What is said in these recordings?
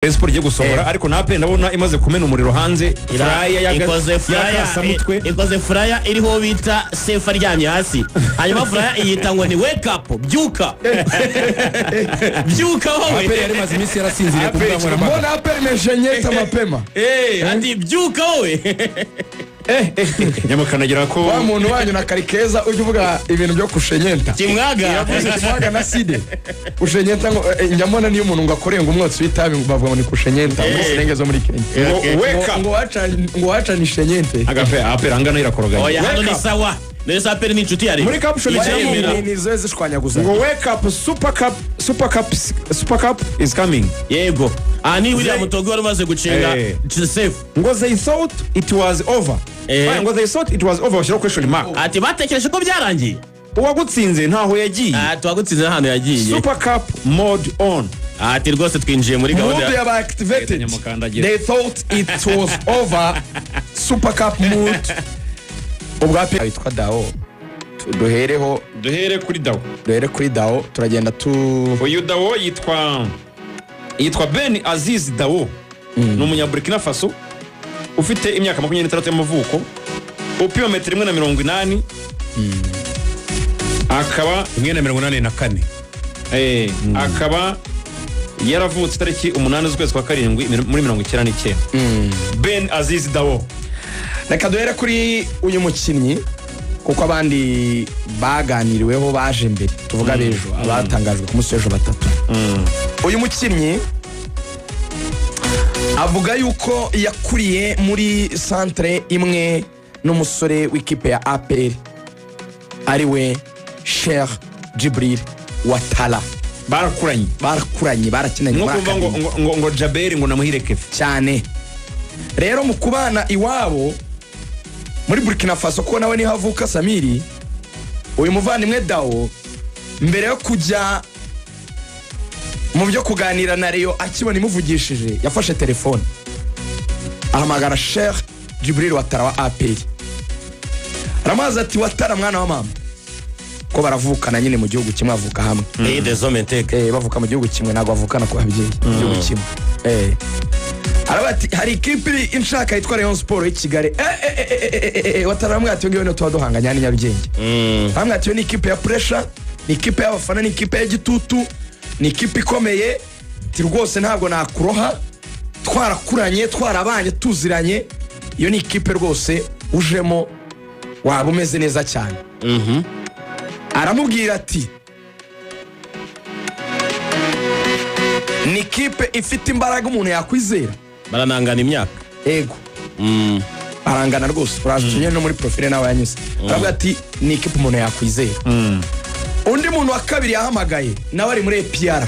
Rayon Sports igiye gusohora, ariko na APR ndabona imaze kumena umuriro hanze, flyer Ikoze flyer. y'akasamutwe. Ikoze flyer iriho bita Sefu aryamye hasi, hanyuma flyer iyita ngo ni "Wake up", byuka, byuka wowe. APR yari imaze iminsi yarasinziriye ku mbuga nkoranyambaga. Mbona APR imeshenyeta mapema. Ati byuka wowe. Nyamukanagira ko Wa muntu wanyu na Karikeza ujya uvuga ibintu byo kushenyenta. Kimwaga. Kimwaga na Side kushenyenta ngo njya mbona niyo umuntu ngo akoreye ngo umwotsi w'itabi ngo bavuga ngo ni kushenyenta muri slang zo muri Kenya. Ngo wake up. Ngo wacana ishenyente. Agape APR angana irakoroganye. Oya, hano Wake ni up. sawa nese APR ni inshuti ya Rayon. Muri caption Irayemera. Ni zo zishwanyaguza. Ngo "Wake up, Super Cup, Super Cup, Super Cup is coming." Yego, aha ni William Togui wari umaze gucenga Sefu. Ngo "They thought it was over." Ngo "They thought it was over", bashyiraho question mark. Ati batekereje ko byarangiye. Uwagutsinze ntaho yagiye. Ati wagutsinze ahantu yagiye. Super Cup mode on. Ati rwose twinjiye muri Mood gahunda. yaba activated. Nyamukandagira. "They thought it was over", Super Cup mood. Ubwa pe witwa Dao duhereho. Duhere kuri Dao. Duhere kuri Dao, turagenda tu Uyu Dao yitwa Ben Aziz Dao, ni umunyaburkina Faso ufite imyaka 26 y'amavuko, upima metero 1.80, akaba 1.84. Akaba yaravutse itariki 8 z'ukwezi kwa karindwi muri 99. Ben Aziz Dao. Reka duhere kuri uyu mukinnyi kuko abandi baganiriweho baje mbere, tuvuga b'ejo, abatangajwe ku munsi w'ejo batatu. Uyu mukinnyi avuga yuko yakuriye muri centre imwe n'umusore w'ikipe ya APR, ari we Cheick Djibril Ouattara. Barakuranye. Barakuranye, barakinanye Nko muri kumva ngo academy. ngo Jaberi ngo namuhire Kefe. Cyane. Rero mu kubana iwabo muri Burkina Faso, kuko nawe niho avuka, Samiri, uyu muvandimwe Dao, mbere yo kujya mu byo kuganira na Rayon, akibona imuvugishije yafashe telefone ahamagara Cheick Djibril Ouattara wa APR, aramubaza ati: "Ouattara, mwana wa mama," ko baravukana nyine mu gihugu kimwe, avuka hamwe. Pays des hommes intègres. Bavuka mu gihugu kimwe, ntabwo bavukana ku babyeyi, mu gihugu kimwe. Aravuga ati: "Hari ikipe iri inshaka yitwa Rayon Sport y'i Kigali." Ouattara aramubwira ati: "Ngiyo niyo tuba duhanganye hano i Nyarugenge." Aramubwira ati: "Iyo ni ikipe ya pressure, ni ikipe y'abafana, ni ikipe y'igitutu, ni ikipe ikomeye." Ati: "Rwose ntabwo nakuroha, twarakuranye, twarabanye, tuziranye. Iyo ni ikipe rwose ujemo waba umeze neza cyane." Aramubwira ati: "Ni ikipe ifite imbaraga umuntu yakwizera." Baranangana imyaka. Ego, arangana rwose, uraje tunyere no muri profile nawe yanyuze. Aravuga ati: "Ni ikipe umuntu yakwizera." Undi muntu wa kabiri yahamagaye nawe ari muri APR.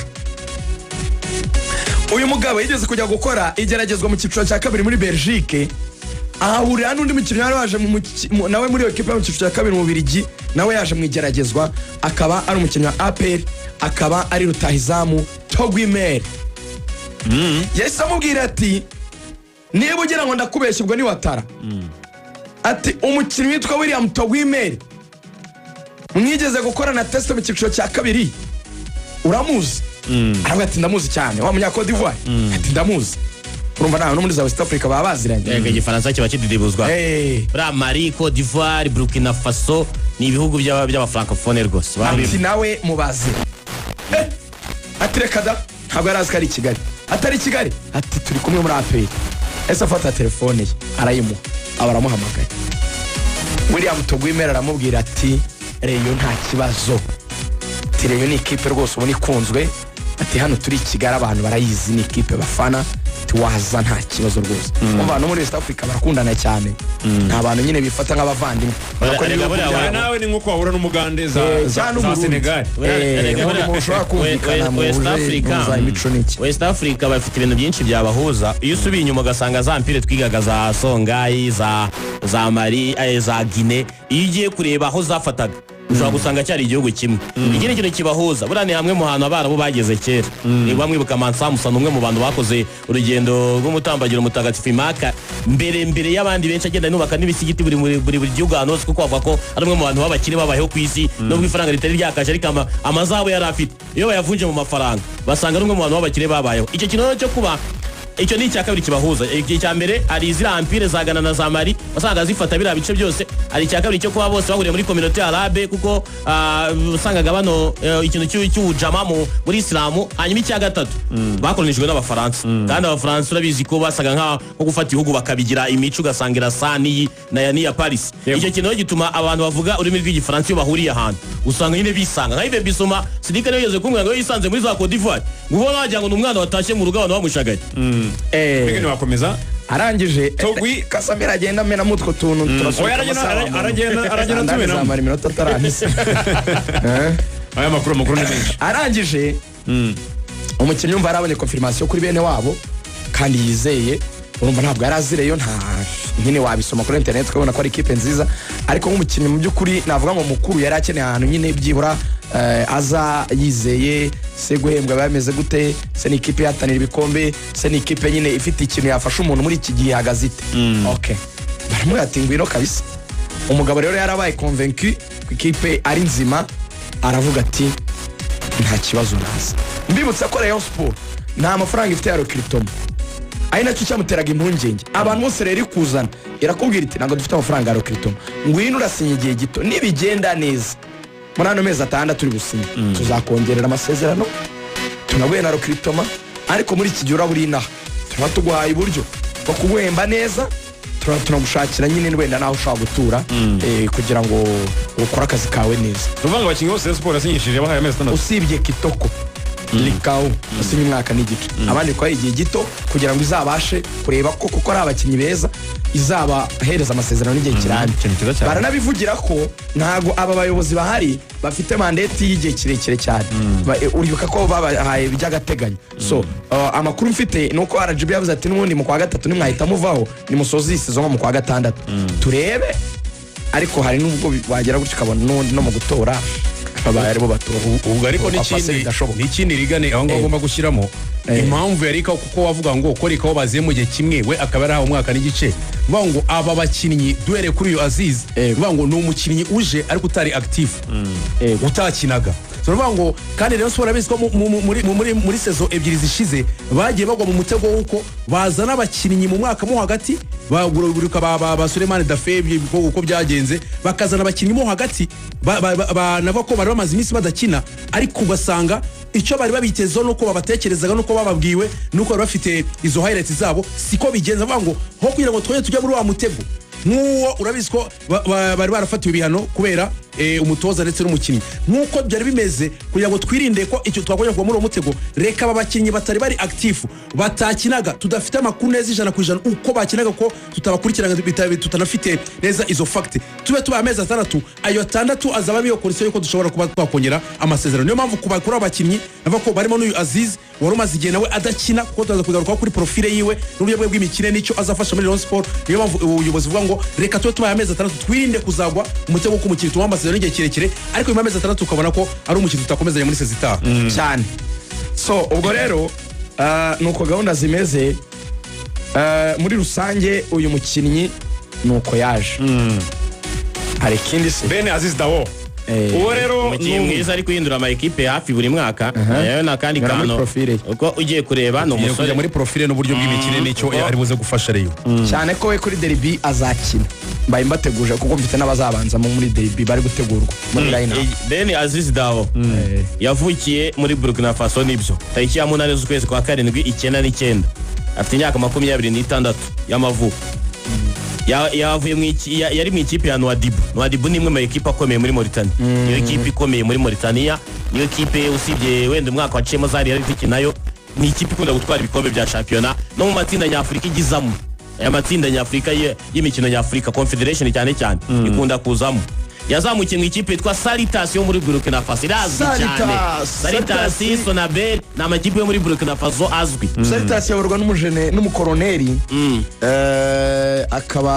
Uyu mugabo yigeze kujya gukora igeragezwa mu cyiciro cya kabiri muri Belgique, ahahurira n'undi mukinnyi wari waje nawe muri iyo kipe yo mu cyiciro cya kabiri mu Bubiligi, nawe yaje mu igeragezwa, akaba ari umukinnyi wa APR, akaba ari rutahizamu Togui Mel. Yahise amubwira ati: "Niba ugira ngo ndakubeshya," ubwo ni Ouattara, ati: "Umukinnyi witwa William Togui Mel mwigeze gukora na test mu cyiciro cya kabiri, uramuzi?" Aravuga ati: "Ndamuzi cyane, wa munya Cote d'Ivoire." Ati: "Ndamuzi." Urumva nawe no muri za West Africa baba baziranye. Yego, igifaransa kiba kididibuzwa. Buriya Mali, Cote d'Ivoire, Burkina Faso ni ibihugu by'abafrancophone rwose. Ati: "Nawe mubaze." Ati: "Reka da, ntabwo yari azi ko ari i Kigali." Atari i Kigali, ati: "Turi kumwe muri APR." Ese afata telefone ye arayimuha, aba aramuhamagaye. William Togui Mel aramubwira ati: "Rayon nta kibazo." Ati: "Rayon ni ikipe rwose ubona ikunzwe." Ati: "Hano turi i Kigali abantu barayizi, ni ikipe bafana." Ati: "Waza nta kibazo rwose." Umva, no muri West Africa barakundana cyane, ni abantu nyine bifata nk'abavandimwe. Urabona ko Erega n'ibihugu buriya byabo- Nawe ni nk'uko wahura n'umugande za cyangwa za n'Umurundi. Senegal. Ubundi mushobora kumvikana West muhuje Africa muza imico n'iki. West Africa bafite ibintu byinshi byabahuza. Iyo usubiye inyuma ugasanga za empire twigaga, za Songayi, za Mali, za Guinée, iyo ugiye kureba aho zafataga Ushobora gusanga cyari igihugu kimwe. Ikindi kintu kibahuza, buriya ni hamwe mu hantu Abarabu bageze kera. Niba mwibuka, Mansa Musa ni umwe mu bantu bakoze urugendo rw'umutambagiro mutagatifu Imaka mbere mbere y'abandi benshi, agenda yubaka n'imisigiti buri gihugu, ahantu hose, kuko bavuga ko ari umwe mu bantu b'abakire babayeho ku isi, nubwo ifaranga ritari ryakaje, ariko amazahabu yari afite, iyo bayavunje mu mafaranga, basanga ari umwe mu bantu b'abakire babayeho. Icyo kintu rero cyo kuba, icyo ni icya kabiri kibahuza. Icya mbere, hari ziriya empire za Ghana na za Mali wasangaga zifata biriya bice byose. Hari icya kabiri cyo kuba bose bahuriye muri Communauté Arabe, kuko usangaga bano ikintu cy'ubujama muri Isilamu. Hanyuma icya gatatu, bakolonijwe n'Abafaransa, kandi Abafaransa urabizi ko basaga nko gufata ibihugu bakabigira imico, ugasanga irasa n'iyi n'iya Paris. Icyo kintu rero gituma abantu bavuga ururimi rw'Igifaransa, iyo bahuriye ahantu, usanga nyine bisanga. Nka Yves Bissouma, Sidika niwe yigeze kumbwira ngo iyo yisanze muri za Cote d'Ivoire, ngo ubona wagira ngo ni umwana watashye mu rugo, abantu bamushagaye. Mbega ntiwakomeza? Arangije. Togui. Kasamira agenda amenamo utwo tuntu, turasunika. Oya, amasaha aragenda atumenamo. Zamara iminota atarahise. Aya makuru ni menshi. Arangije, umukinnyi yumva yarabonye confirmation kuri bene wabo kandi yizeye. Urumva ntabwo yari azireyo, nta nyine, wabisoma kuri internet ukabona ko ari ikipe nziza, ariko nk'umukinnyi mu by'ukuri navuga ngo mukuru, yari akeneye ahantu nyine byibura aza yizeye se guhembwa biba bimeze gute, se ni ikipe ihatanira ibikombe, se ni ikipe nyine ifite ikintu yafasha umuntu muri iki gihe, ihagaze ite. Okay, baramubwira ati ngwino kabisa. Umugabo rero yarabaye convaincu ko ikipe ari nzima, aravuga ati nta kibazo, naza. Mbibutsa ko Rayon Sport nta mafaranga ifite ya recrutement, ari nacyo cyamuteraga impungenge. Abantu bose rero ikuzana irakubwira iti ntabwo dufite amafaranga ya recrutement, ngwino urasinya igihe gito, nibigenda neza muri ano mezi 6 turi gusinya, tuzakongerera amasezerano, tunaguhe na recrutement, ariko muri iki gihe uraba uri inaha, turaba tuguhaye uburyo bwo kuguhemba neza, tunagushakira nyine wenda naho ushobora gutura, kugira ngo ukore akazi kawe neza. Ni ukuvuga ngo abakinnyi bose Rayon Sport yasinyishije bahaye amezi 6? Usibye Kitoko Likawu wasinye umwaka n'igice, abandi kwa igihe gito kugira ngo izabashe kureba ko kuko ari abakinnyi beza, izabahereza amasezerano n'igihe kirambye. Ikintu cyiza cyane. Baranabivugira ko ntabwo aba bayobozi bahari bafite mandate y'igihe kirekire cyane. Uribuka ko babahaye by'agateganyo. So amakuru mfite ni uko RGB yavuze ati n'ubundi mu kwa gatatu nimwahita muvaho, nimusoze iyi saison, nko mu kwa gatandatu turebe. Ariko hari n'ubwo wagera gutyo ukabona n'ubundi no mu gutora babaye aribo batora. Ubwo ariko Papa se n'ikindi bidashoboka. N'ikindi rigane aho ngaho ugomba gushyiramo impamvu ya Rikawo, kuko wavuga ngo ko Rikawo baziye mu gihe kimwe, we akaba yarahawe umwaka n'igice. Bivuga ngo aba bakinnyi, duhereye kuri uyu Aziz, bivuga ngo ni umukinnyi uje ariko utari active, utakinaga. So bivuga ngo kandi Rayon Sport urabizi ko muri saison ebyiri zishize bagiye bagwa mu mutego w'uko bazana abakinnyi mu mwaka mo hagati, bagura ba Suleiman Dafe, uko byagenze, bakazana abakinnyi mo hagati navuga ko bari bamaze iminsi badakina, ariko ugasanga icyo bari babitezeho nuko babatekerezaga nuko bababwiwe nuko bari bafite izo highlights zabo siko bigenza. Bavuga ngo ho kugira ngo twongere tujye muri wa mutego nk'uwo, urabizi ko bari barafatiwe ibihano kubera umutoza ndetse n'umukinnyi nk'uko byari bimeze, kugira ngo twirinde ko icyo twakongera kuva muri uwo mutego, reka aba bakinnyi batari bari active, batakinaga, tudafite amakuru neza 100% uko bakinaga, ko tutabakurikirana, tutanafite neza izo fact, tube tubaye amezi 6, ayo 6 azaba ariyo condition yuko dushobora kuba twakongera amasezerano. Niyo mpamvu kuba kuri aba bakinnyi navuga ko barimo n'uyu Aziz wari umaze igihe nawe adakina, kuko turaza kugarukaho kuri profile yiwe n'uburyo bwe bw'imikine n'icyo azafasha muri Rayon Sport. Niyo mpamvu ubuyobozi buvuga ngo reka tube tubaye amezi 6, twirinde kuzagwa umutego wo umukinnyi tumuha amasezerano y'igihe kirekire, ariko nyuma y'amezi 6 tukabona ko ari umukinnyi tutakomezanya muri saison itaha. Cyane. So ubwo rero nuko gahunda zimeze. Muri rusange uyu mukinnyi nuko yaje. Hari ikindi se? Bene Aziz Dawo, uwo rero umukinnyi ni mwiza, ari guhindura ama ekipe hafi buri mwaka. Nayo ni akandi Nyura muri kantu profile ye. Uko ugiye kureba ni tugiye umusore kujya muri profile n'uburyo bw'imikine n'icyo ari buze gufasha Rayon. Cyane ko we kuri derby azakina, mbaye mbateguje kuko mfite n'abazabanzamo muri derby bari gutegurwa muri line up. Ben Aziz Dawo yavukiye muri Burkina Faso, nibyo, tariki ya 8 z'ukwezi kwa karindwi 99, afite imyaka 26 y'amavuko. Yavuye mu yari mu ikipe ya Nouadhibou. Nouadhibou ni imwe mu ekipe akomeye muri Mauritania, niyo kipe ikomeye muri Mauritania, niyo kipe usibye wenda umwaka waciyemo zari yari nayo ni ikipe ikunda gutwara ibikombe bya shampiyona no mu matsinda nyafurika igizamo. Aya matsinda nyafurika y'imikino nyafurika, Confederation cyane cyane, ikunda kuzamo. Yazamukiye mu ikipe yitwa Salitas yo muri Burkina Faso, irazwi cyane. Salitas, Salitas, Salitas. Sonabel ni amakipe yo muri Burkina Faso azwi. Salitas yayoborwa n'umujene n'umukoroneri, akaba